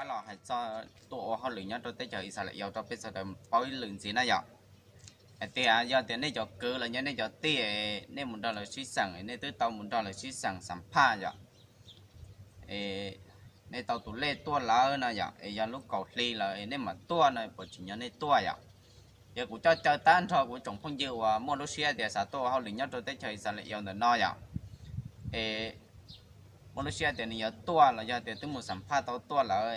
Los hais txog tuaj ua hauj lwm nyob rau teb chaws Yixalayees rau peb sawv daws paub ib lwm ntxiv na yom. Hais tias yog tias nej cov kwv los yog nej cov tij, nej mus nrog lawv sib xeem, nej twb tau mus nrog lawv sib xeem xam phaj yom, nej tau tus lej tuaj lawm no yom, es yog lub kaum hli lawm nej mam tuaj no puas tsim nyog nej tuaj yom? Ces kuv coj caw tag nrho kuv tsoom phooj ywg uas muaj lub siab tias xav tuaj ua hauj lwm nyob rau teb chaws Yixalayees ntawm no yom, es muaj lub siab tias nws yuav tuaj los yog tias twb mus xam phaj tau tuaj lawm,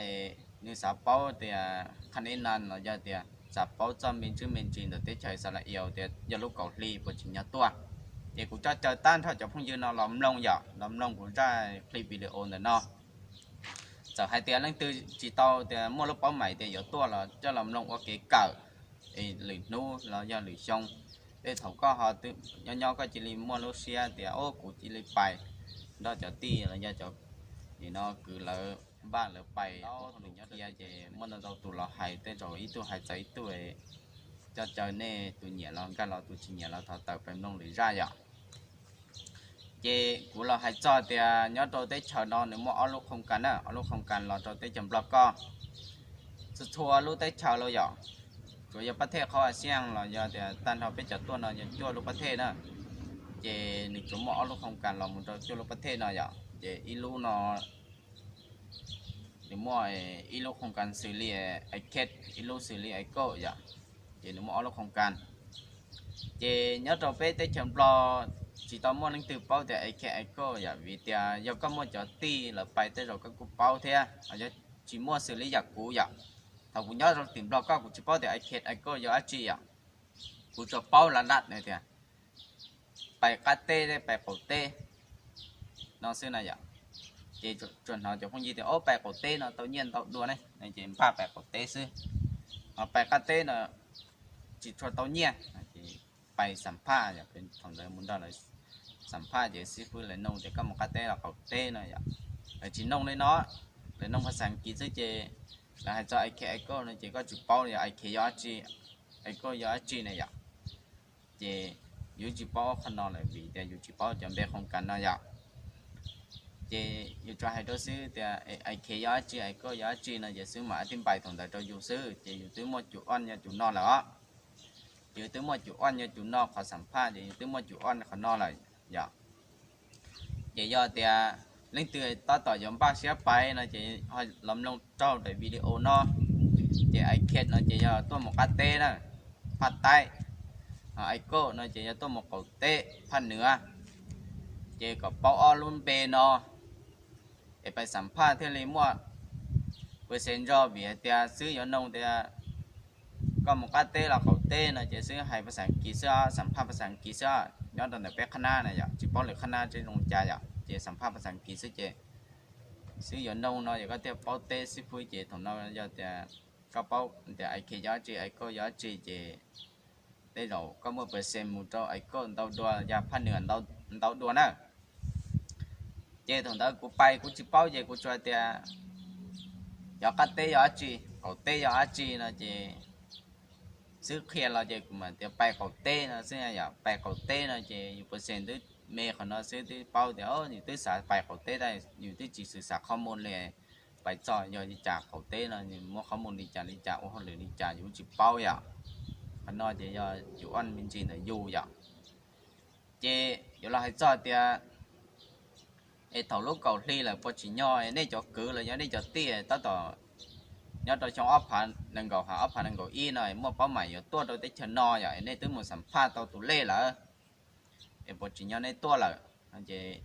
nws xav paub tias qha neb na los yog tias xav paub txog me ntsis me ntsis ntawm teb chaws Yixalayees tias yog lub kaum hli puas tsim nyog tuaj. Ces kuv coj caw tag nrho cov phooj ywg no los mloog yom, los mloog kuv zaj clip video ntawm no. Txawm hais tias leej twg tsis tau tias muaj lub paub mais tias yuav tuaj los coj los mloog ua kev kawm, es lwm hnub los yog lwm xyoo, tej thaum koj ho nyob nyob koj cia li muaj lub siab tias o kuv cia li pais nrog cov tij los yog cov, nim no kwv lawv npaj lawv pais nyob rau ces muaj ntau ntau tus los hais tej zaum ib tug hais txawv ib tug, coj caw nej tus nyiam los nkag los tus tsis nyiam los thov tawm pais mloog lwm zaj yom. Ces kuv los hais txog tias nyob rau teb chaws no nws muaj ob lub khoos kas na, ob lub khoos kas los rau teb chaws Nplog ko, txhua txhua lub teb chaws los yom, tsuas yog pab thej qhov Axias los yog tias tag nrho peb cov tuaj no yog cuaj lub pab thej na. Ces nws tsuas muaj ob lub khoos kas los mus rau cuaj lub pab thej no yom, ces ib lub no nws muaj ib lub khoos kas xws li ICAT, ib lub xws li ICO yom, ces nws muaj ob lub khoos kas. Ces nyob rau peb teb chaws Nplog tsis tau muaj leej twg paub tias ICAT ICO yom, vim tias yog koj muaj cov tij lawv pais tej zaum koj kuj paub thiab, yog tsis muaj xws li yam kuv yom. Thaum kuv nyob rau tim Nplog ko kuv tsis paub tias ICAT ICO yog dab tsi yom, kuv tsuas paub la laj tias pais qab teb, pais qaum teb no xwb na yom. Ces tsuas hnov cov phooj ywg tias o pais qaum teb no tau nyiaj ntau dua ne, ces npaj pais qaum teb xwb. Ho pais qab teb no tsis tshua tau nyiaj, pais xam phaj, thaum ntawd mus nrog lawv xam phaj ces xib fwb lawv nug tias koj mus qab teb los qaum teb no yom. Lawv tsis nug li no, lawv nug phas xas Askiv xwb ces lawv hais txog ICAT ICO no ces koj tsis paub yog ICAT yog dab tsi, ICO yog dab tsi na yom. Ces yus tsis paub qhov no lawm vim tias yus tsis paub cov npe khoos kas no yom. Ces yus tsuas hais rau xwb tias ICAT yog dab tsi, ICO yog dab tsi no ces xib fwb mam tij npais thaum ntawd rau yus xwb ces yus twb muaj cum oj yog cum no lawm os. Yus twb muaj cum oj yog cum no, qhov xam phaj ces yus twb muaj cum oj qhov no lawm yom. Ces yog tias leej twg tab tom yuav npaj siab pais no ces los mloog raug daim video no. Ces ICAT no ces yog tuaj mus qab teb na, phaj taib, ho ICO no ces yog tuaj mus qaum teb, phaj nwv. Ces kom paub ob lub npe no es pais xam phaj thiaj li muaj pes xees ntso, vim hais tias xib fwb yuav nug tias koj mus qab teb los qaum teb no ces xib fwb hais phas xas Askiv xwb, xam phaj phas xas Askiv xwb. Nyob rau ntawm peb qhab nab na yom, tsis paub lwm qhab nab seb zoo li cas yom, ces xam phaj phas xas Askiv xwb ces xib fwb yuav nug no yog koj thiaj paub teb xib fwb. Ces thaum no yog tias koj paub tias ICAT yog dab tsi, ICO yog dab tsi ces tej zaum koj muaj pes xees mus rau ICO ntau dua, yog phaj nwv ntau dua na. Ces thaum ntawd kuv pais kuv tsis paub ces kuv tsuas tias yog qab teb yog dab tsi, qaum teb yog dab tsi no ces xib fwb qhia los ces kuv mam tias pais qaum teb no xwb yom. Pais qaum teb no ces yus pes xees twb me qhov no xwb, twb paub tias yus twb xav pais qaum teb tab yus twb tsis xav qhov muag li. Pais txog yog li cas qaum teb no muaj qhov muag li cas li cas, ua hauj lwm li cas yus tsis paub yom. Qhov no ces yog cum oj me ntsis ntawm yus yom. Ces yuav los hais txog tias es thaum lub kaum hli lawm puas tsim nyog nej cov kwv los yog nej cov tij tab tom nyob rau xyoo ob phav nees nkaum ha ob phav nees nkaum ib no muaj paub mais yuav tuaj rau teb chaws no yom, es nej twb mus xam phaj tau tus lej lawm, es puas tsim nyog nej tuaj lawm? Ces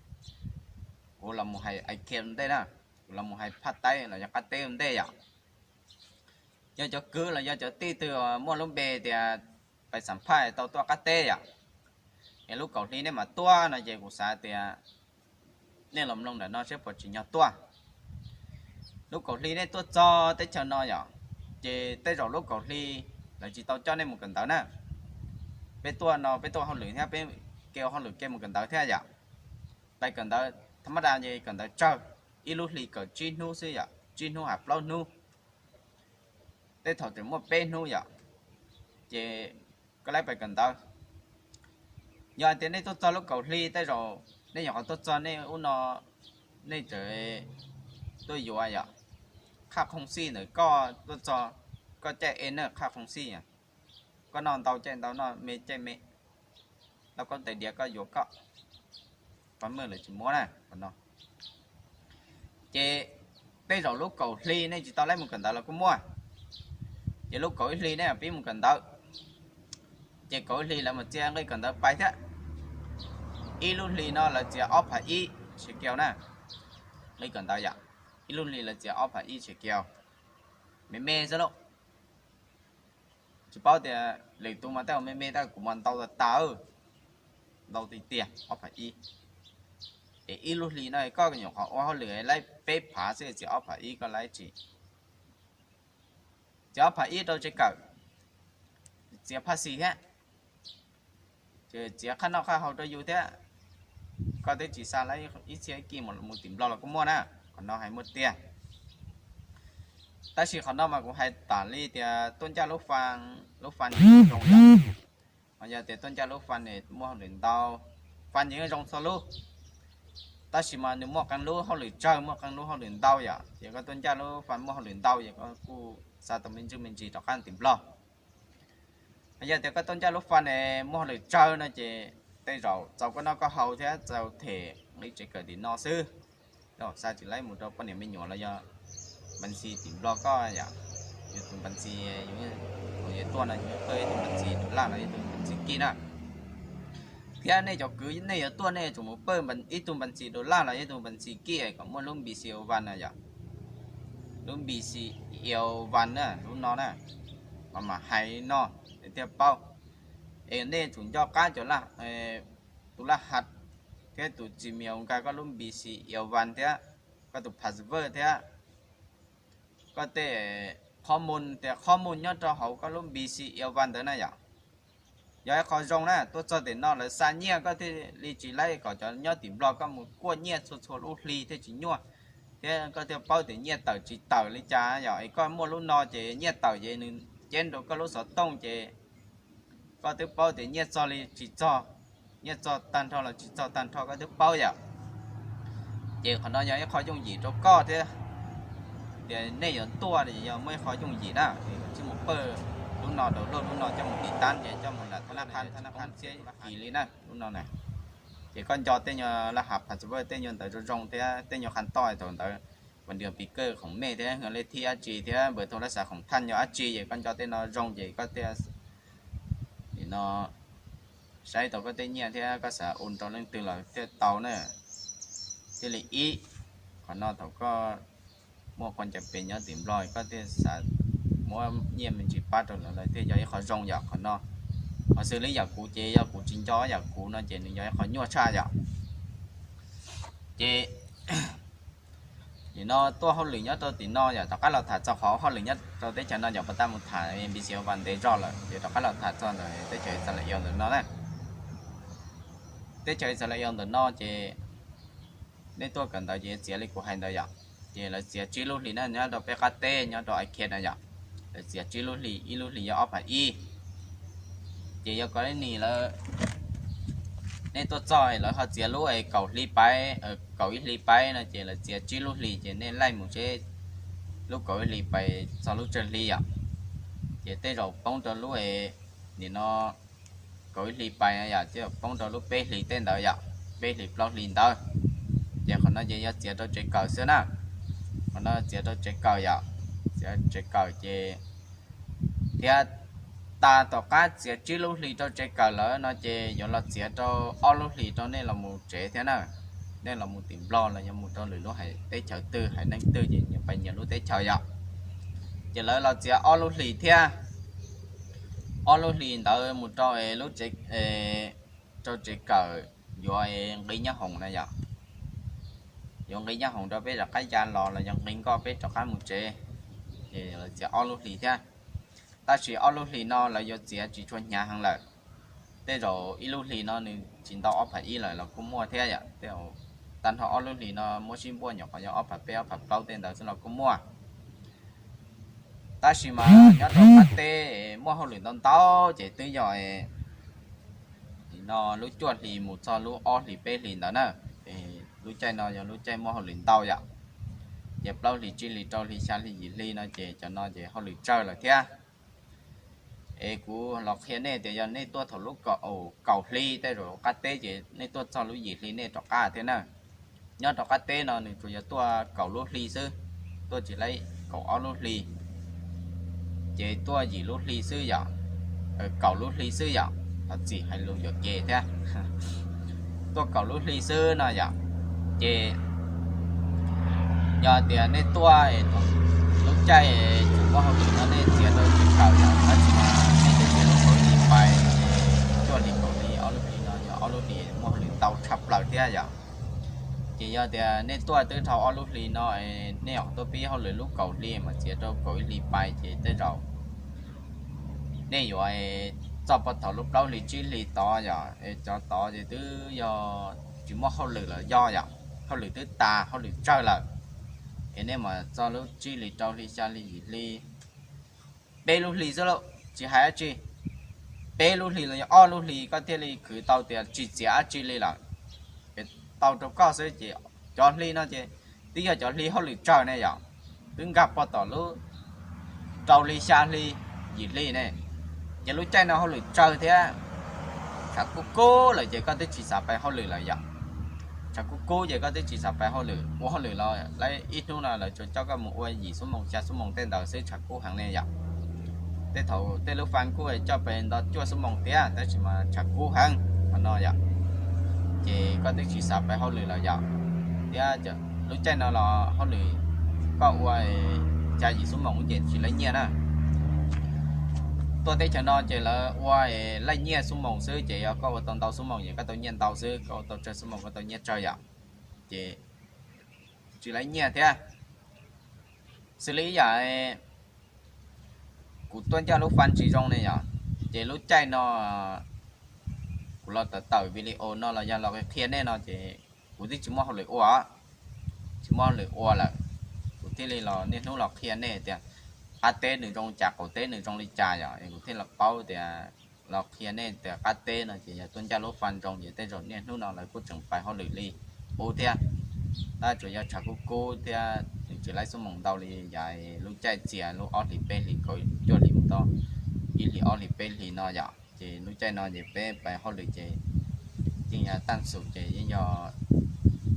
kuv los mus hais ICAT ua ntej na, kuv los mus hais phaj taib los yog qab teb ua ntej yom. Yog cov kwv los yog cov tij twg muaj lub npe tias pais xam phaj tau tuaj qab teb yom, es lub kaum hli nej mam tuaj no ces kuv xav tias nej los mloog ntawm no seb puas tsim nyog tuaj. Lub kaum hli nej tuaj txog teb chaws no yom, ces tej zaum lub kaum hli lawv tsis tau coj nej mus kawm ntawv na. Peb tuaj no peb tuaj hauj lwm thiab peb ke ua hauj lwm ke mus kawm ntawv thiab yom. Pais kawm ntawv tha mab da ces kawm ntawv tsawg, ib lub hlis kawm tsib hnub xwb yom, tsib hnub ha plaub hnub, tej thaum tseem muaj peb hnub yom. Ces koj laib pais kawm ntawv, yog hais tias nej tuaj txog lub kaum hli tej zaum nej nyuam qhuav tuaj txog nej ub no, nej tseem tuaj yuav yom. qhaj qhoov xij ntawm koj tuaj txog koj caij e na, qhaj qhoov xij. Koj noj ntau caij ntau, noj me caij me, lauj kaub tais diav koj yuav koj, pab mej lawv tsis muab na. Ces tej zaum lub kaum hli nej tsis tau laib mus kawm ntawv los kuj muaj. Ces lub kaum ib hli nej pib mus kawm ntawv, ces kaum ib hli lawv mam txia nqi kawm ntawv pais thiab. Ib lub hli no lawv txiav ob phav ib shekel na, nqi kawm ntawv yom. Ib lub hli lawv txiav ob phav ib shekel, me me xwb lauj. Tsis paub tias lwm tus mas tej zaum me me, tab kuv mas ntau tas tas, ntau tiag tiag ob phav ib. Es ib lub hli no koj nyuam qhuav ua hauj lwm laib peb phav xwb, txiav ob phav ib koj laib tsis? Txiav ob phav ib rau tsev kawm, txiav phaj xis thiab, txiav qhab noj qhaj haus rau yus thiab. Koj twb tsis xa laib ib txhiab ib kij mus tim Nplog los kuj muaj na, qhov no hais muaj tiag. Tab sis qhov no mas kuv hais tas li tias tuaj ncaj lub faj, lub faj zoo yom. Ho yog tias tuaj ncaj lub faj ne muaj hauj lwm ntau, faj yeej zoo txhua lub, tab sis mas nws muaj qee lub hauj lwm tsawg, muaj qee lub hauj lwm ntau yom. Ces koj tuaj ncaj lub faj muaj hauj lwm ntau ces koj kuj xa tau me ntsis me ntsis rov qab tim Nplog. Ho yog tias koj tuaj ncaj lub faj ne muaj hauj lwm tsawg no ces tej zaum txaus koj noj koj haus thiab txaus them nqi tsev kawm tim no xwb. Xa tsis laib mus rau poj niam me nyuam los yog npas ntxis tim Nplog koj yom. Yus tus npas ntxis, yus tuaj no yus pawj ib tug npas ntxis dollar los ib tug npas ntxis kij na. Thiab nej cov kwv nej yuav tuaj nej yuav tsum mus pawj ib tug npas ntxis dollar los ib tug npas ntxis kij kom muaj lub B C L one no yom. Lub B C L one na, lub no na, mas mam hais no thiaj paub. Es nej tsum nco qab cov, tus laj hav thiab tus Gmail nkag koj lub B C L one thiab koj tus password thiab koj tej qhov mus tias qhov mus nyob rau hauv koj lub B C L one ntawd na yom. Yog ib qho zoo na, tuaj txog tim no lawv xa nyiaj koj thiaj li tsis laib kom cov nyob tim Nplog koj mus kuaj nyiaj txhua txhua lub hli thiaj tsis nyuaj, thiab koj thiaj paub tias nyiaj tawm tsis tawm li cas yom. Es koj muaj lub no ces nyiaj tawm ces nws ceeb rau koj lub xov tooj ces koj twb paub tias nyiaj txog li tsis txog, nyiaj txog tag nrho los tsis txog tag nrho koj twb paub yom. Ces qhov no yog ib qho yooj yim rau koj thiab, tias nej yuav tuaj yog muaj ib qho yooj yim na, es koj tsis mus pawj lub no, download lub no coj mus tiv tab ces coj mus lam thab nab qhab thab nab qhab txhiab kis li na lub no na. Ces koj nco tej nyuag laj hav password, tej nyuag ntawv zoo zoo thiab tej nyuag qhas toj thaum ntawd, vas nrog pis kawj khoom mej thiab lej thib dab tsi thiab npawb thau laj xav khoom thaj nyuag dab tsi ces koj nco tej no zoo ces koj thiaj nim no saib tau koj tej nyiaj thiab koj xav ua rau leej twg los thiaj tau na. Thiaj li ib, qhov no thaum koj muaj qhov ncaj pem nyob tim Nplog koj thiaj xav muab nyiaj me ntsis pab rau lawv, lawv thiaj yog ib qho zoo yom qhov no. Ho xws li yam kuv ces yog kuv tsis nco yam kuv no ces nws yog ib qho nyuaj tshaj yom. Ces nim no tuaj hauj lwm nyob rau tim no yom, rov qab los tham txog qhov hauj lwm nyob rau teb chaws no yom, puas tab mus tham B C L one ntev zog lawm ces rov qab los tham txog ntawm teb chaws Israel ntawm no na. Teb chaws Israel ntawm no ces nej tuaj kawm ntawv ces txiav li kuv hais ntawd yom. Ces lawv txiav tsib lub hlis na, nyob rau peb qab teb nyob rau Aiv Khiav no yom, lawv txiav tsib lub hlis, ib lub hlis yog ob phav ib. Ces yog Kaus Lis Nis lawv, nej tuaj txog lawv ho txiav lub kaum hli paiv, kaum ib hli paiv no ces lawv txiav tsib lub hlis ces nej laij mus seb lub kaum ib hli pais txog lub tsawg hli yom. Ces tej zaum poob rau lub, nim no kaum ib hli pais yom, ces poob rau lub peb hlis tej ntawd yom, peb hlis plaub hlis ntawd. Ces qhov no ces yog txiav rau tsev kawm xwb na. Qhov no txiav rau tsev kawm yom, txiav tsev kawm ces thiab tas tom qab txiav tsib lub hlis rau tsev kawm lawm no ces yuav los txiav rau ob lub hlis rau nej los mus tsev thiab na. Nej los mus tim Nplog los yog mus rau lwm lub haiv teb chaws twg haiv neeg twg ces nyias pais nyias lub teb chaws yom. Ces lawv los txiav ob lub hlis thiab, ob lub hlis ntawd mus rau lub tsev, rau tsev kawm yuav nqi nyab hoom na yom. Yuav nqi nyab hoom rau peb rov qab ya los los yog nqi nkoj peb rov qab mus tsev. Ces lawv txiav ob lub hlis thiab. Tab sis ob lub hlis no lawv yuav txiav tsis tshua hnyav heev lawm. Tej zaum ib lub hlis no nws tsis ntau ob phav ib lawm los kuj muaj thiab yom. Tej zaum tag nrho ob lub hlis no muab sib npuaj nyuam qhuav yog ob phav peb ob phav plaub tej ntawd xwb los kuj muaj. Tab sis mas nyob rau qab teb muaj hauj lwm ntau ntau ces twb yog nim no lub cuaj hlis mus txog lub ob hlis peb hlis ntawd na. Lub caij no yog lub caij muaj hauj lwm ntau yom. Ces plaub hlis tsib hlis rau hli xya hli yim hli no ces cov no ces hauj lwm tsawg lawm thiab. Es kuv los qhia nej tias yog nej tuaj thaum lub kaum, kaum hli tej zaum qab teb ces nej tuaj txog lub yim hli nej rov qab thiab na. Nyob rau qab teb no nws tsuas yog tuaj kaum lub hli xwb, tuaj tsis laib kaum ob lub hli, ces tuaj yim lub hli xwb yom, kaum lub hli xwb yom, thov txim hais lus yuam kev thiab. Tuaj kaum lub hli xwb no yom. Ces yog tias nej tuaj lub caij tsis muaj hauj lwm no nej txiav rau tsis kawm yom, tab sis mas nej twb txiav lub kaum hli pais, cuaj hli kaum hli ob lub hli no yog ob lub hli muaj hauj lwm ntau tshaj plaws thiab yom. Ces yog tias nej tuaj twb dhau ob lub hli no, nej ho tuaj pib hauj lwm lub kaum hli mas txiav rau kaum ib hli pais ces tej zaum nej yuav txog puag thaum lub plaub hli tsib hli tod yom, cov tod ces twb yog tsis muaj hauj lwm lawm yog yom, hauj lwm twb tas hauj lwm tsawg lawm. Es nej mas txog lub tsib hli rau hli xya hli yim hli, peb lub hli xwb lauj, tsis hais dab tsi, peb lub hli los yog ob lub hli koj thiaj li khwv tau tias tsis txiav dab tsi li lawm. Es tau rau koj xwb ces cov hli no ces twb yog cov hli hauj lwm tsawg ne yom, twb nkag puag tom lub rau hli xya hli yim hli ne. Ces lub caij no hauj lwm tsawg thiab, tshav kub kub lawm ces koj twb tsis xav pais hauj lwm lawm yom. Tshav kub kub ces koj twb tsis xav pais hauj lwm, ua hauj lwm los lawv ib hnub no lawv tsuas coj koj mus ua yim xuab moos xya xuab moos tej ntawd xwb, tshav kub heev ne yom. Tej thaum tej lub fab kuj coj pes nto cuaj xuab moos thiab tab sis mas tshav kub heev qhov no yom. Ces koj twb tsis xav pais hauj lwm lawm yom. Thiab lub caij no los hauj lwm koj ua xya yim xuab moos ces tsis laib nyiaj na. Tuaj teb chaws no ces lawv ua laij nyiaj xuab moos xwb, ces yog koj ua tau ntau xuab moos ces koj tau nyiaj ntau xwb, koj ua tau tsawg xuab moos koj tau nyiaj tsawg yom. Ces tsis laib nyiaj thiab. Xws li ib yam kuv tuaj ncaj lub fab tsis zoo ne yom, ces lub caij no kuv los tawm tawm video no los yog los qhia nej no ces kuv twb tsis muaj hauj lwm ua, tsis muaj hauj lwm ua lawm. Kuv thiaj li los niaj hnub los qhia nej tias qab teb nws zoo cas, qaum teb nws zoo li cas yom, es kuv thiaj los paub tias los qhia nej tias qab teb no ces yog tuaj ncaj lub fab zoo ces tej zaum niaj hnub no lawv kuj tseem pais hauj lwm li qub thiab. Tab tsuas yog tshav kub kub thiab nws tsis laib xuab moos ntau li yam lub caij txias lub ob hlis peb hlis kaum cuaj hlis mus tau ib hlis ob hlis peb hlis no yom, ces lub caij no ces peb pais hauj lwm ces yeej yog taj xus ces yeej yog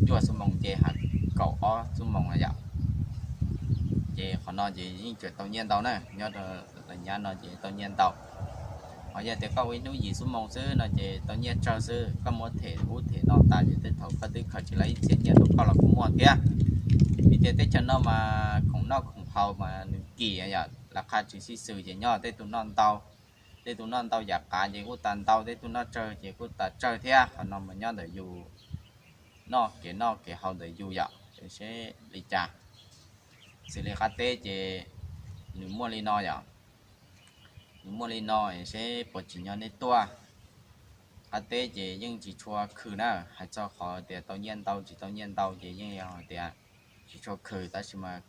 cuaj xuab moos nce ha kaum ob xuab moos no yom. Ces qhov no ces yeej tseem tau nyiaj ntau na, nyob rau lawv nyab no ces tau nyiaj ntau. Ho yog tias koj ua ib hnub yim xuab moos xwb no ces tau nyiaj tsawg xwb, koj muab them ub them no tas ces tej thaum koj twb khaws tsis laib ib txhiab nyiaj rau koj los kuj muaj thiab. Vim tias teb chaws no mas khoom noj khoom haus mas nws kim yom, lawv qha tsis sib xws ces nyob tej tug noj ntau, tej tug noj ntau yam qav ces kuj tas ntau, tej tug noj tsawg ces kuj tas tsawg thiab. Qhov no mas nyob ntawm yus noj kev noj kev haus ntawm yus yom, seb li cas. Xws li qab teb ces nws muaj li no yom, nws muaj li no seb puas tsim nyog nej tuaj. Qab teb ces yeej tsis tshua khwm na, hais txog qhov tias tau nyiaj ntau tsis tau nyiaj ntau ces yeej yog tias tsis tshua khwm tab sis mas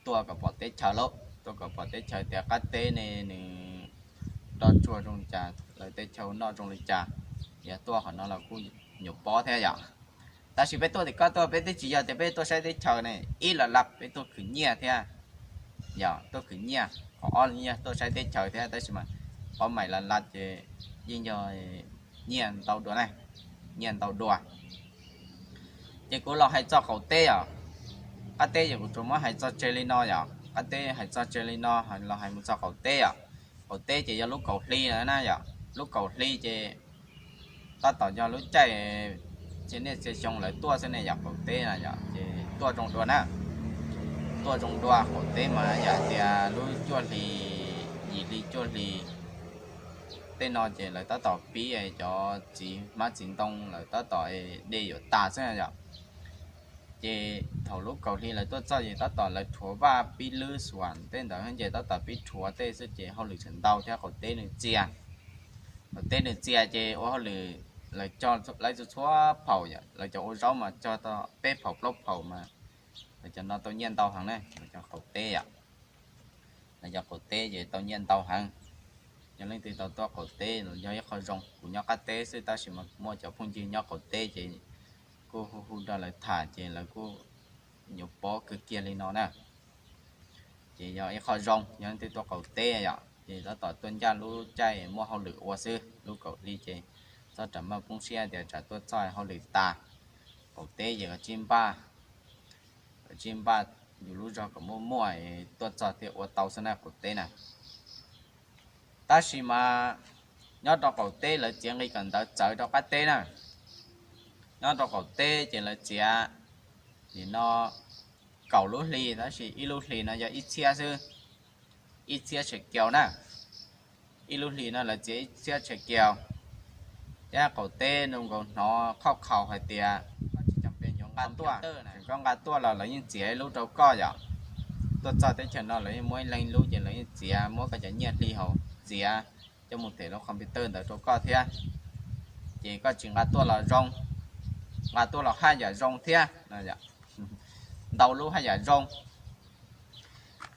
tuaj kom pom teb chaws lauj, tuaj kom pom teb chaws tias qab teb ne nws roj tsuag zoo li cas, lawv teb chaws noj zoo li cas. Yog tuaj qhov no los kuj nyuam pob thiab yom. Tab sis peb tuaj tim koj tuaj peb twb tsis yog tias peb tuaj saib teb chaws ne, ib los laj peb tuaj khwv nyiaj thiab, yog tuaj khwv nyiaj, qhov ob yog tuaj saib teb chaws thiab tab sis mas ob maim los laj ces yeej yog nyiaj ntau dua na, nyiaj ntau dua. Ces kuv los hais txog qaum teb os, qab teb ces kuv tsuas muab hais txog tseg li no yom, qab teb hais txog tseg li no los hais mus txog qaum teb os. Qaum teb ces yog lub kaum hli na yom, lub kaum hli ces tab tom yog lub caij txhia niaj txhia xyoo lawv tuaj xwb ne yom, qaum teb na yom, ces tuaj zoo dua na. Tuaj zoo dua qaum teb mas yog tias lub cuaj hli, yim hli cuaj hli tej no ces lawv tab tom pib cov txiv hmab txiv ntoo lawv tab tom de yuav tas xwb yom. Ces thaum lub kaum hli lawv tuaj txog ces tab tom lawv rhuav vaj pib lwb xuas tej ntawd ces tab tom pib rhuav tej xwb ces hauj lwm tseem ntau thiab qaum teb nws txias. Qaum teb nws txias ces ua hauj lwm lawv cog lawv txhua txhua phaum yom, lawv cov ua zaub mas cog tau peb phaum plaub phaum mas lawv cov no tau nyiaj ntau heev na, lawv cov qaum teb yom. Lawv cov qaum teb ces tau nyiaj ntau heev. Yog leej twg tau tuaj qaum teb los yog ib qho zoo, kuv nyob qab teb xwb tab sis mas muaj cov phooj ywg nyob qaum teb ces kuj hu hu rau lawv tham ces lawv kuj nyuam pob kawg kiag li no na. Ces yog ib qho zoo, yog leej twg tuaj qaum teb yom, ces tab tom tuaj ncaj lub caij muaj hauj lwm ua xwb, lub kaum hli ces txhob ram maj poob siab tias tsam tuaj txog hauj lwm tas. Qaum teb ces koj tsij npaj, koj tsij npaj yus lub zog kom muaj muaj tuaj txog thiaj ua tau xwb na qaum teb na. Tab sis mas nyob rau qaum teb lawv txiav nqi kawm ntawv txawv rau qab teb na. Nyob rau qaum teb ces lawv txiav nim no kaum lub hli, tab sis ib lub hli no yog ib txhiab xwb, ib txhiab shekel na. Ib lub hli no lawv txiav ib txhiab shekel. Thiab qaum teb zoo nkaus hnov khauj khaus hais tias koj tsis cam pes yuav nqa tuaj, tseem koj nqa tuaj los lawv yeej txiav ib lub rau koj yom. Tuaj txog teb chaws no lawv yeej muab ib leeg ib lub ces lawv yeej txiav, muab koj cov nyiaj hli hauv txiav coj mus them lub computer ntawd rau koj thiab. Ces koj tsis nqa tuaj los zoo, nqa tuaj los haj yam zoo thiab. Ntau lub haj yam zoo.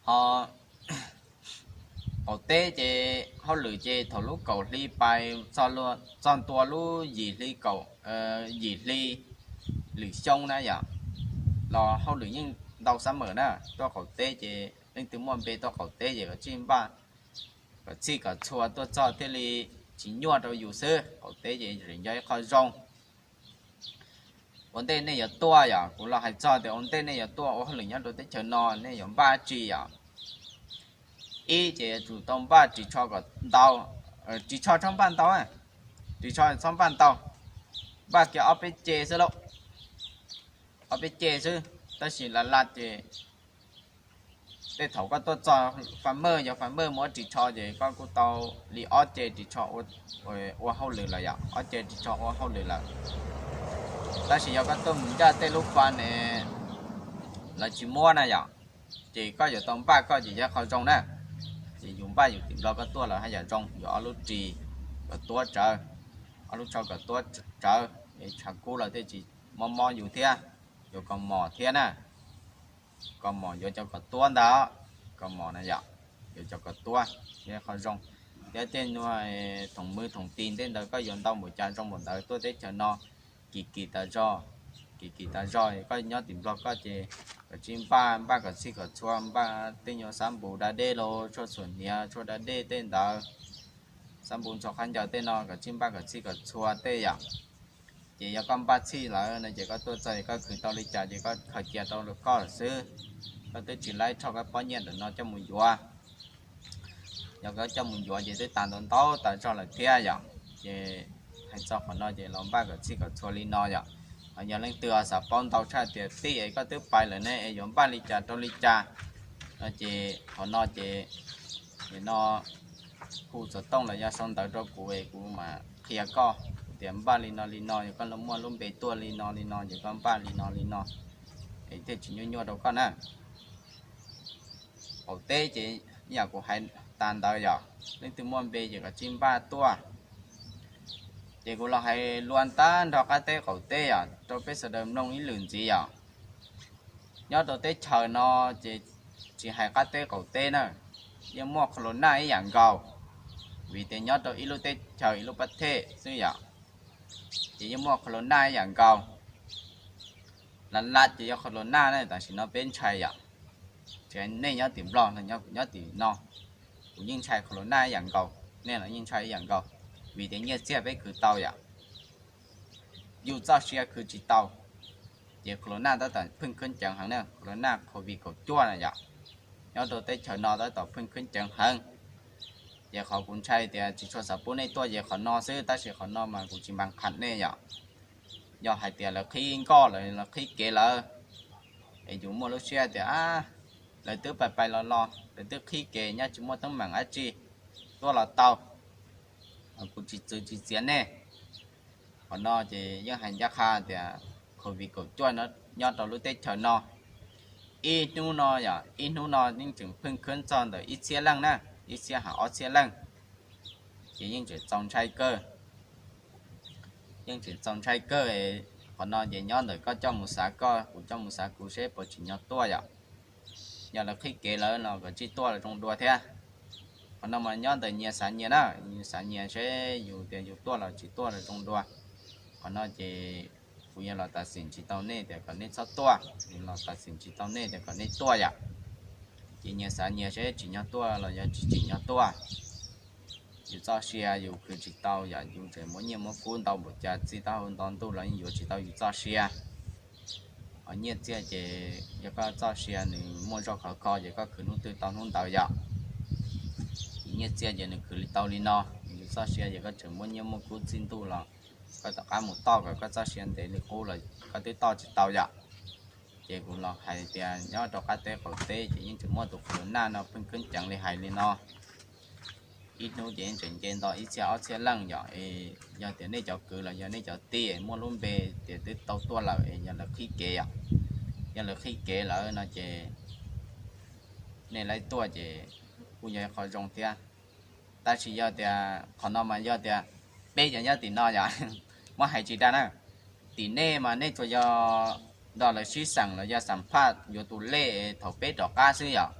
Ho qaum teb ces hauj lwm ces thaum lub kaum hli pais txog ntua lub yim hli kaum, yim hli lwm xyoo na yom, los hauj lwm yeej ntau xab mawm na. Tuaj qaum teb ces leej twg muaj npe tuaj qaum teb ces koj tsij npaj kom txhij kom txhua tuaj txog thiaj li tsis nyuaj rau yus xwb. Qaum teb ces tseem yog ib qho zoo. Ua ntej nej yuav tuaj yom, kuv los hais txog tias ua ntej nej yuav tuaj ua hauj lwm nyob rau teb chaws no nej yuav npaj dab tsi yom? Ib ces yuav tsum tau npaj ris tsho kom ntau, ris tsho txhob npaj ntau, ris tsho txhob npaj ntau, npaj kiag ob peb ce xwb lauj, ob peb ce xwb. Tab sis lav lav ces tej thaum koj tuaj txog fam mej, yog fam mej muab ris tsho ces koj kuj tau li ob ce ris tsho ua hauj lwm lawm yom, ob ce ris tsho ua hauj lwm lawm. Tab sis yog koj tuaj mus ncaj tej lub fam ne, lawv tsis muab na yom, ces koj yuav tau npaj koj ces yog qhov zoo na. Ces yus npaj yus tim nplo koj tuaj lawm haj yam zoo, yuav ob lub ris kom tuab tsawv, ob lub tsho kom tuab tsawv, tshav kub los thiaj tsis mob mob yus thiab. Yuav kaus mom thiab na, kaus mom yuav cov kom tuab ntag, kaus mom na yom, yuav cov kom tuab, yog qhov zoo. Thiab tej nyuag thoom mws thoom tis tej ntawd koj yuav ntau npaum cas zoo npaum ntawd. Tuaj teb chaws no kim kim tas zog, kim kim tas zog, koj nyob tim nplog koj ces koj tsij npaj, npaj kom txhij kom txhua, npaj tej nyuag xab npus da dej los tshuaj txhuam hniav tshuaj da dej tej ntawd, xab npus ntxhua qhab ncaws tej no koj tsij npaj kom txhij kom txhua tej yom. Ces yog koj npaj txhij lawm no ces koj tuaj txog koj khwv tau li cas ces koj khaws cia rau koj lawm xwb. Koj twb tsis laib rho koj pob nyiaj ntawm no coj mus yuav. Yog koj coj mus yuav ces twb tas ntau ntau tas zog lawm thiab yom. Ces hais txog qhov no ces los npaj kom txhij kom txhua li no yom. Ho yog leej twg xav paub ntau tshaj tias tij es koj twb pais lawm ne es yuav npaj li cas rau li cas no ces qhov no ces nim no hu xov tooj los yog sau ntawv rau kuv es kuv mam qhia koj tias npaj li no li no, yog koj muaj lub npe tuaj li no li no ces koj npaj li no li no es thiaj tsis nyuaj nyuaj rau koj na. Qaum teb ces yam kuv hais tas ntawd yom, leej twg muaj npe ces kom tsij npaj tuaj. Ces kuv los hais lua tag nrho qab teb qaum teb yom rau peb sawv daws mloog ib lwm ntxiv yom. Nyob rau teb chaws no ces tsis hais qab teb qaum teb na, yeej muaj qhov lus naj ib yam nkaus, vim tias nyob rau ib lub teb chaws ib lub pab thej xwb yom, ces yeej muaj qhov lus naj ib yam nkaus. Lav lav ces yog qhov lus naj na, tam sim no peb ntshai yom, tsis hais nej nyob tim nplog los kuv nyob tim no, kuv yeej ntshai qhov lus naj ib yam nkaus, nej los yeej ntshai ib yam nkaus, vim tias nyiaj txiag peb khwv tau yom, yus txoj sia khwv tsis tau. Ces qhov lus naj tab tom pheej kheeb ceev heev na, qhov lus naj covid kaum cuaj na yom, nyob rau teb chaws no tab tom pheej kheeb ceev heev. Ces qhov kuv ntshai tias tsis tshua xav pub nej tuaj ces qhov no xwb, tab sis qhov no mas kuv tsis npaj qham nej yom. Yog hais tias lawv qhib nkoj lawm, lawv qhib kev lawm, es yus muaj lub siab tias lawv twb pais pais los los, lawv twb qhib kev nyob tsis muaj teeb meem dab tsi, tuaj los tau, kuv tsis txwv tsis txiav nej. Qhov no ces yeej hais ncaj qha tias covid kaum cuaj nyob rau lub teb chaws no, ib hnub no yom, ib hnub no yeej tseem pheej kheeb txog ntawm ib txhiab leej na, ib txhiab ha ob txhiab leej, ces yeej tseem txaus ntshai kawg. Yeej tseem txaus ntshai kawg. Qhov no ces nyob ntawm koj coj mus xav koj, kuv coj mus xav kuv seb puas tsim nyog tuaj yom. Yog lawv qhib kev lawm los kom tsij tuaj los zoo dua thiab. Qhov no mas nyob ntawm nyias xav nyias na, nyias xav nyias seb yus tias yus tuaj los tsis tuaj los zoo dua. Qhov no ces Kuv yog los tav xim tsis tau nej tias kom nej txhob tuaj, yog los tav xim tsis tau nej tias kom nej tuaj yom. Ces nyias xav nyias seb tsim nyog tuaj los yog tsis tsim nyog tuaj. Yus txoj sia yus khwv tsis tau yom, yus tseem muaj nyiaj muaj kub ntau npaum cas, txij taub hau nto ntuj los yeej yuav tsis tau yus txoj sia. Ho nyiaj txiaj ces yog koj txoj sia nws muaj zog khov kho ces koj khwv hnub twg tau hnub ntawd yom. Ces nyiaj txiaj ces nws khwv li tau li no, yus txoj sia ces koj tseem muaj nyiaj muaj kub txij ntuj los koj tom qab mus toj kom koj txoj sia ntev li qub los koj twb toj tsis tau yom. Ces kuv los hais tias nyob rau qab teb qaum teb ces yeej tseem muaj tus qhwv naj no pheej kheeb ceev li hais li no. Ib hnub ces yeej tseem nce nto ib txhiab ob txhiab leej yom. Yog tias nej cov kwv los yog nej cov tij muaj lub npe tias twb tau tuaj lawm es yog lawv qhib kev yom, yog lawv qhib kev lawm no ces nej laib tuaj ces kuj yog ib qho zoo thiab. Tab sis yog tias qhov no mas yog tias peb cov nyob tim no yom, muab hais tsis dag na, tim nej mas nej tsuas yog nrog lawv sib xeem los yog xam phaj yuav tus lej thaum peb rov qab xwb yom.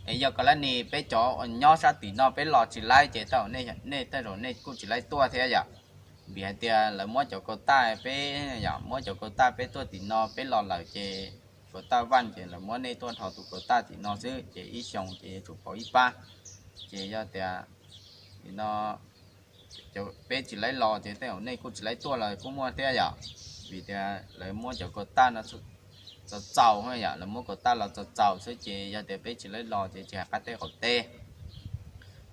Es yog koj lab nis peb cov nyob sab tim no peb los tsis laib ces tej zaum nej kuj tsis laib tuaj thiab yom. Vim hais tias lawv muab cov kau taj peb yom, muab cov kau taj peb tuaj tim no peb los lawm ces kau taj vaj ces lawv muab nej tuaj dhos tus kau taj tim no xwb ces ib xyoos ces yuav tsum pauv ib pab. Ces yog tias no peb tsis laib los ces tej zaum nej kuj tsis laib tuaj los kuj muaj thiab yom. Vim tias lawv muab cov kau taj no txaus txaus yom, lawv muab kau taj los txaus txaus xwb ces yog tias peb tsis laib los ces tsis hais qab teb qaum teb,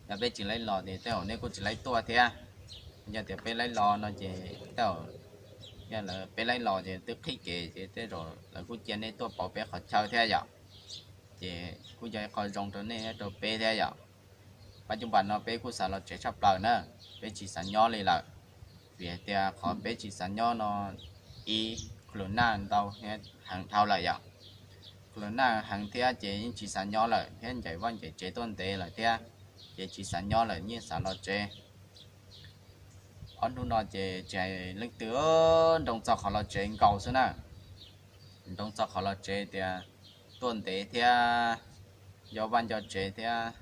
yog peb tsis laib los ces tej zaum nej kuj tsis laib tuaj thiab. Yog tias peb laib los no ces tej zaum, yog lawv peb laib los ces twb qhib kev ces tej zaum lawv kuj cia nej tuaj pauv peb qhov chaw thiab yom. Ces kuj yog ib qho zoo rau nej rau peb thiab yom. Pab cub npas no peb kuj xav los tsev tshaj plaws na, peb tsis xav nyob li lawm. Vim hais tias qhov peb tsis xav nyob no, ib, khaus naj ntau heev dhau lawm yom. Khaus naj heev thiab ces yeej tsis xav nyob lawm thiab, ncaim vaj ncaim tsev tuaj ntev lawm thiab, ces tsis xav nyob lawm yeej xav los tsev. Ob hnub no ces tsis hais leej twg nroo txog qhov los tsev nkaus xwb na. Nroo txog qhov los tsev tias tuaj ntev thiab, nco vaj nco tsev thiab,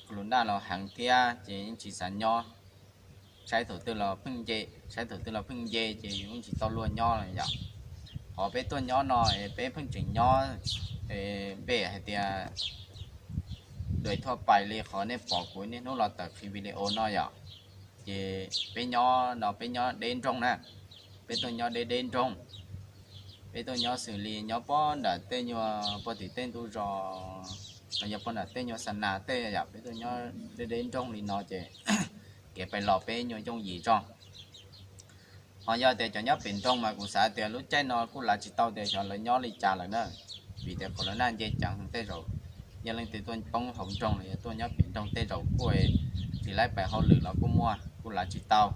khaus naj los heev thiab ces yeej tsis xav nyob. Saib thaum twg los pheej nce, saib thaum twg los pheej nce ces yus yeej tsis tau luag nyob lawm yom. Qhov peb tuaj nyob no es peb pheej tseem nyob npe hais tias duais thuaj pais li qhov nej pom kuv niaj hnub los tawm qhib video no yom. Ces peb nyob no peb nyob deb nroog na, peb tuaj nyob deb deb nroog. Peb tuaj nyob xws li nyob pob nram tej nyuag pob tim tej ntug zos, los yog pob nram tej nyuag xa nas tej yom, peb tuaj nyob deb deb nroog li no ces kev pais los peb nyuag yooj yim zog. Ho yog tias cov nyob pem nroog mas kuv xav tias lub caij no kuj lav tsis tau tias xyov lawv nyob li cas lawm na. Vim tias khaus naj nce ceev tej zaum, yog leej twg tuaj poob hauv nroog los yog tuaj nyob pem nroog tej zaum kuj tsis laib pais hauj lwm los kuj muaj, kuj lav tsis tau.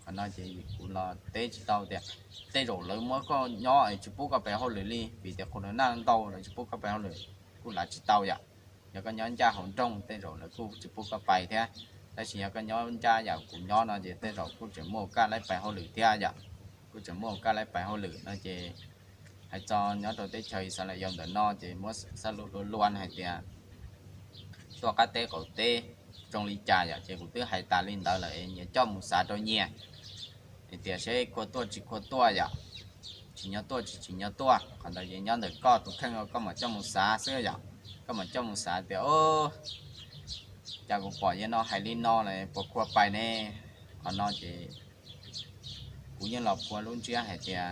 Qhov no ces kuv los teb tsis tau tias tej zaum lawv muab koj nyob es tsis pub koj pais hauj lwm li, vim tias khaus naj ntau lawv tsis pub koj pais hauj lwm, kuj lav tsis tau yom. Yog koj nyob ncaj hauv nroog tej zaum lawv kuj tsis pub koj pais thiab. Tab sis yog koj nyob ncaj yam kuv nyob no ces tej zaum kuj tseem muaj kaj laib pais hauj lwm thiab yom, kuj tseem muaj kaj laib pais hauj lwm no ces hais txog nyob rau teb chaws Yixalayees ntawm no ces muab xab lus lua lua hais tias tuaj qab teb qaum teb zoo li cas yom, ces kuv twb hais tas li ntawd lawm, nyias coj mus xav rau nyias hais tias seb khuv tuaj tsis khuv tuaj yom, tsim nyog tuaj tsis tsim nyog tuaj. Qhov ntawd ces nyob ntawm koj tus kheej, koj mam coj mus xav xwb yom. Koj mam coj mus xav tias, cas kuv pom yawg no hais li no lawm puas khuv pais ne? Qhov no ces kuv yeej los phua lub ntsiab hais tias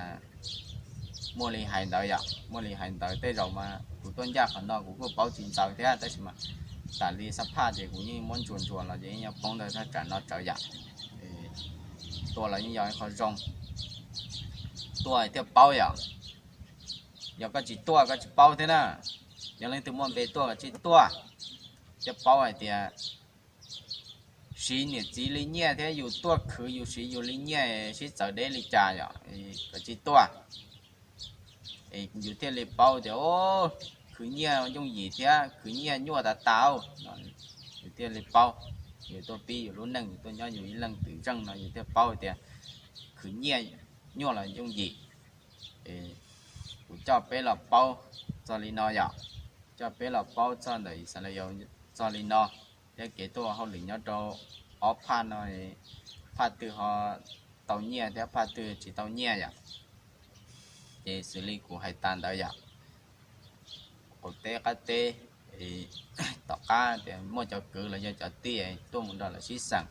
muaj li hais ntawd yom, muaj li hais ntawd. Tej zaum mas kuv tuaj ncaj qhov no kuv kuj paub tsis ntxaws thiab, tab sis mas tam li xab phaj ces kuv yeej muab ntsuas ntsuas los ces yeej yuav poob ntawm thaj tsam no tsawv yom. Tuaj los yeej yog ib qho zoo, tuaj thiaj paub yom. Yog koj tsis tuaj koj tsis paub thiab na. Yog leej twg muaj npe tuaj koj tsis tuaj thiaj paub hais tias siv niam txiv li nyiaj thiab yus tuaj khwv yus siv yus li nyiaj sib txawv deb li cas yom, koj tsis tuaj yus thiaj li paub tias khwv nyiaj yooj yim thiab khwv nyiaj nyuaj tas tas. Yus thiaj li paub, yus tuaj pib yus lub neej, yus tuaj nyob yus ib leeg twm zeej no yus thiaj paub tias khwv nyiaj nyuaj los yooj yim. Kuv coj peb los paub txog li no yom, coj peb los paub txog ntawm Yixalayees txog li no, thiab kev tuaj hauj lwm nyob rau ob phaj no, phaj twg ho tau nyiaj thiab phaj twg tsis tau nyiaj yom. Ces xws li kuv hais tas ntawd yom, qaum teb qab teb, tom qab tias muaj cov kwv los yog cov tij tuaj mus nrog lawv sib xeem,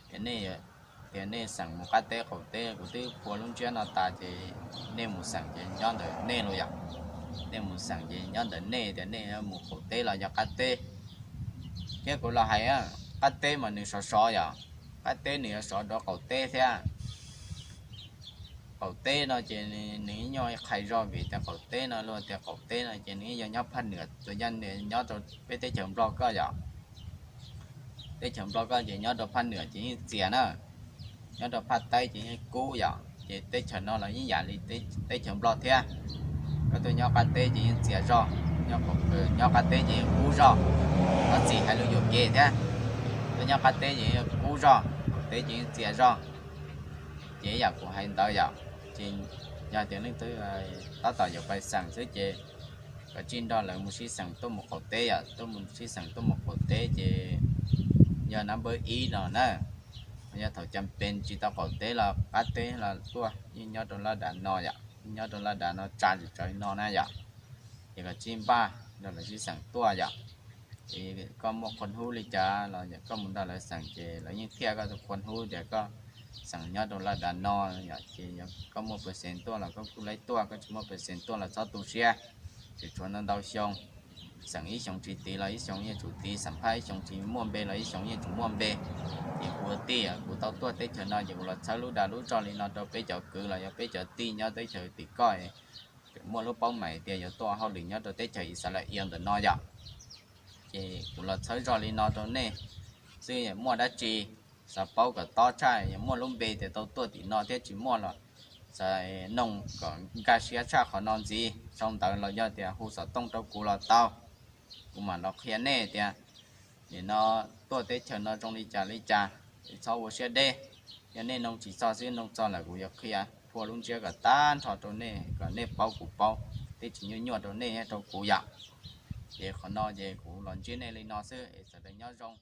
tias nej xeem mus qab teb qaum teb, kuv twb phua lub ntsiab no tas ces nej mus xeem ces nyob ntawm nej los yom. Nej mus xeem ces nyob ntawm nej tias nej mus qaum teb los yog qab teb. Thiab kuv los hais, qab teb mas nws sov sov yom, qab teb nws yuav sov dua qaum teb thiab. Qaum teb no ces nws nyuaj qhais zog vim tias qaum teb no luag tias qaum teb no ces nws yog nyob phaj nwam, tus yog nws nyob rau peb teb chaws Nplog koj yom. Teb chaws Nplog koj ces nyob rau phaj nwam ces yeej txias na, nyob rau phaj teb ces yeej kub yom. Ces teb chaws no los yeej yam li teb chaws Nplog thiab. Koj tuaj nyob qab teb ces yeej txias zog, nyob qab teb ces yeej kub zog. Koj txiv hais lus yuam kev thiab, tuaj nyob qab teb ces yeej kub zog, qaum teb ces yeej txias zog. Ces yam kuv hais ntawd yom, ces yog tias leej twg tab tom yuav pais xeem xwb ces koj tsij nrog lawv mus sib xeem tuaj mus qaum teb yom, tuaj mus sib xeem tuaj mus qaum teb ces yog nab npawb ib no na. Yog thaum cas pes tsis tau qaum teb los qab teb los tuaj, yeej nyob rau laj dav no yom, nyob rau laj dav no tsa tsis tsawg no na yom. Ces koj tsij npaj nrog lawv sib xeem tuaj yom. Es koj muaj qhua hlub li cas los koj mus nrog lawv xeem ces lawv yeej thiaj koj tus qhua hlub tias koj xeem nyob rau laj dav no yom. Ces yog koj muaj pes xees tuaj los koj kuj laib tuaj, koj tsis muaj pes xees tuaj los txhob tu siab. Tseem tshuav ntau ntau xyoo, xeem ib xyoos tsis tiv los ib xyoos yeej tsum tiv, xam phaj ib xyoos tsis muaj npe los ib xyoos yeej tsum muaj npe. Ces kuv ua tij kuv tau tuaj teb chaws no ces kuv los txhawb lub dag lub zog li no rau peb cov kwv los yog peb cov tij nyob teb chaws tim koj, muaj lub paub mais tias yuav tuaj hauj lwm nyob rau teb chaws Yixalayees ntawm no yom. Ces kuv los txhawb zog li no rau nej xwb, muaj dab tsi xav paub kom tob tshaj, yog muaj lub npe tias tau tuaj tim no thiab tsis muaj los xav noog kom nkag siab tshaj qhov no ntxiv, sau ntawv los yog tias hu xov tooj rau kuv los tau. Kuv mam los qhia nej tias nim no tuaj teb chaws no zoo li cas li cas, txhob ua siab deb. Yog nej noog tsis txog xwb, noog txog lawm kuv yuav qhia phua lub ntsiab kom tag nrho rau nej kom nej paub kuv paub, thiab tsis nyuaj nyuaj rau nej rau kuv yom. Ces qhov no ces kuv los ntsib nej li no xwb es sawv daws nyob zoo.